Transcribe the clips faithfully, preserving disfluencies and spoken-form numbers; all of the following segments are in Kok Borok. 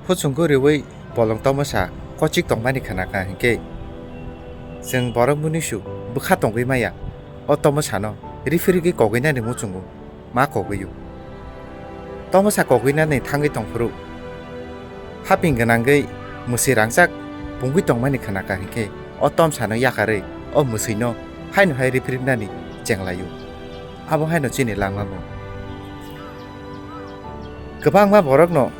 Phuchungo riwi bolong tomosa kochik tongmani khnakha hinkhe, chwng borok munuisu bwkha tongwi maya, o tomosano rifrigwi kogwinani muchungo ma kogwio. Tomosa kogwinani thangwi tongphuru, haping gwnangwi mwswi rangchak pungwi tongmani khnakha hinkhe, o tomsano yakarwi o mwswino haino hai rifribnani chenglaio. Abo haino chini langmamo. Kwbangma borokno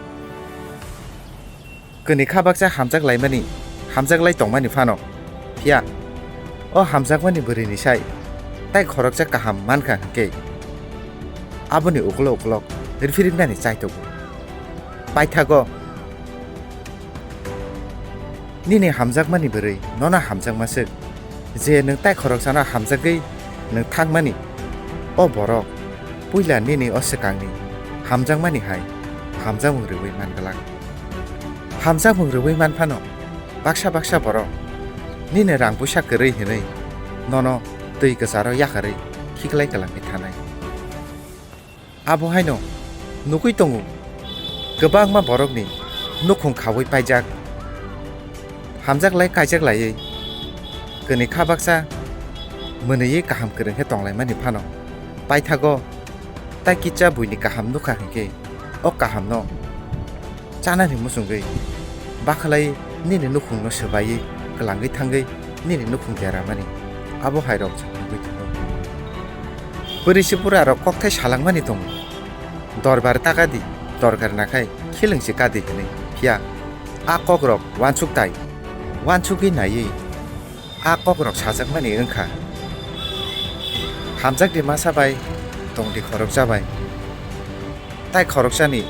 kwnwi kha baksa hamjak laimani, hamjak lai tongmani phano, phiya o hamjakmani bwrwini sai tai khoroksa kaham mankha hinkhe, aboni uklok uklok rifribnani chaitogo. Paithago nini hamjakmani bwrwi nono hamjakma swk. Je nwng tai khoroksano hamjagwi nwng thangmani, o borok puila nini o swkangni hamjakmani hai hamjakmung rwui man glak. Hamjakmung rwui man phano baksa baksa borok nini rang puisa kwrwi hwnwi nono twi kwcharo yakarwi khiklai kwlangwi thanai. Abo haino nugui tongo, kwbangma borokni nukhung khaui paijak, hamjak lai kaijak laiwi kwnwi kha baksa mwnwiwi kaham kwrwng khe tonglaimani phano, paithago tai kisa buini kaham nukha hinkhe, o kahamno chanani muchungwi bakhalai nini nukhungno swbaiwi kwlangwi thangwi nini nukhung deramani abo hairok chwng nugui tongo. Bwrwi se burarok kokthai salangmani tongo, dorbar ta kadi, dorkar nakhai khilwng se kadi hinwi, phiya a kokrok uansuk tai uansugwi naiwi a kokrok sajakmani wngkha. Hamjakdi masa bai, tongdi khoroksa bai. Tai khoroksani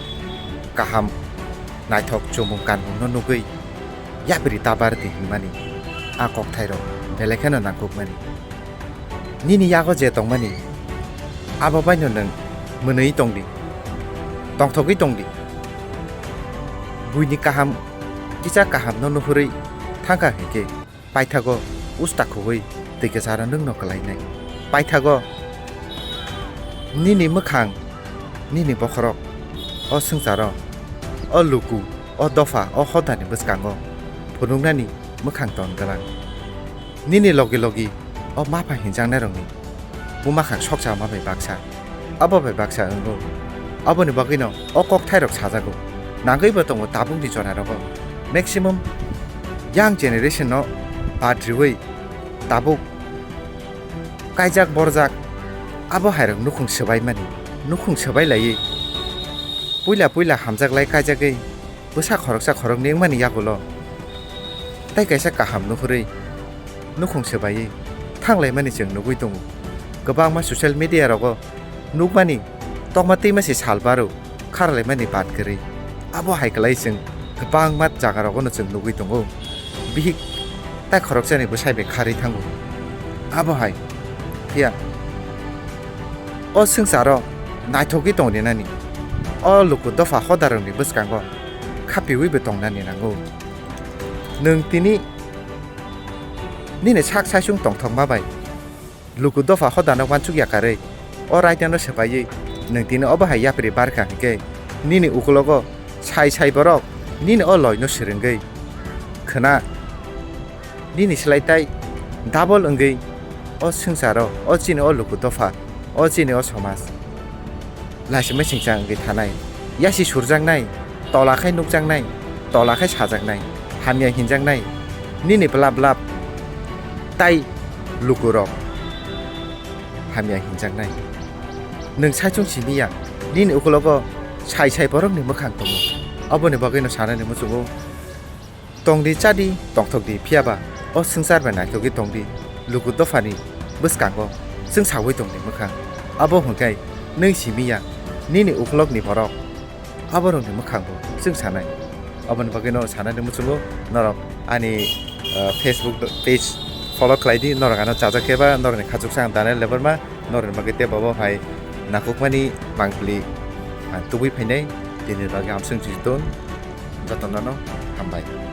kaham naithok chumung kanmungno nugwi yapri ta bardi hinmani a kokthairok belai kheno nangkukmani. Nini yago je tongmani, abo baino nwng mwnwi tongdi, tongthogwi tongdi. Buini kaham kisa kahamno nuhurwi thangkha hinkhe, paithago usta khugui twi kwcharo nwngno kwlainai. Paithago nini mwkhang, nini bokhorok, o swngcharo, o luku, o dopha, o hodani bwskango phunuknani mwkhang ton gwlang. Nini logi logi o mapha hinjaknairokni buma khak sokcha ma bai baksa, abo bai baksa wngo. Aboni bagwino o kokthairok sajago. Nangwibo tongo tabukni jorarogo. Maximum young generation no bad riwi tabuk kaijak borjak abo hairok nukhung swbaimani, nukhung swbai laiwi puila puila hamjak lai kaijagwi bwsa khoroksa khoroknwi wngmani yagulo tai kaisa kaham nuhurwi nukhung swbaiwi thanglaimani chwng nugui tongo. Kwbangma social media rogo nukmani tokma twima se sal baro kharlaimani bad kwrwi. Abo hai kwlai chwng kwbangma jaga rogono chwng nugui tongo. Bihik tai khoroksani bwsai bai kharwi thango. Abo hai phiya o swngcharo naithogwi tongrinani, o luku dopha hodarokni bwskango khapiwi bo tongnani nango. Nwng tini nini sak saichung tongthokma bai luku dopha hodano uansuk yakarwi o raidano swpaiwi nwng tini obo hai yapri barkha hinkhe, nini ukulogo sai sai borok nini o loino swrwngwi khwna, nini slai tai double wngwi o swngcharo, o chini o luku dopha, o chini o somaj laisima singcha wngwi thanai, yasi surjaknai, tola khai nukjaknai, tola khai sajaknai, hamya hinjaknai, nini blap blap tai lukurok hamya hinjaknai. Nwng saichung simi ya, nini ukulogo sai sai borokni mwkhang tongo, oboni bagwino sanani muchungo. Tongdi, chadi, tongthokdi, phiyaba o swngchar bai naithogwi tongdi. Luku dophani bwskango chwng saui tongdi mwkhang. Abo hwnkhe nwng simi ya, nini uklokni borok aborokni mwkhango chwng sanai. Aboni bagwino sanani muchungo norok ani, ah, Facebook page follow khlaidi, norok ano chajak khe ba norokni khachuksa ang Daniel Debbarma, norokni bagwi tei bobo hai nakukmani mangpili ang tubui phainai, tini bagwi amswng chiton jotono hambai.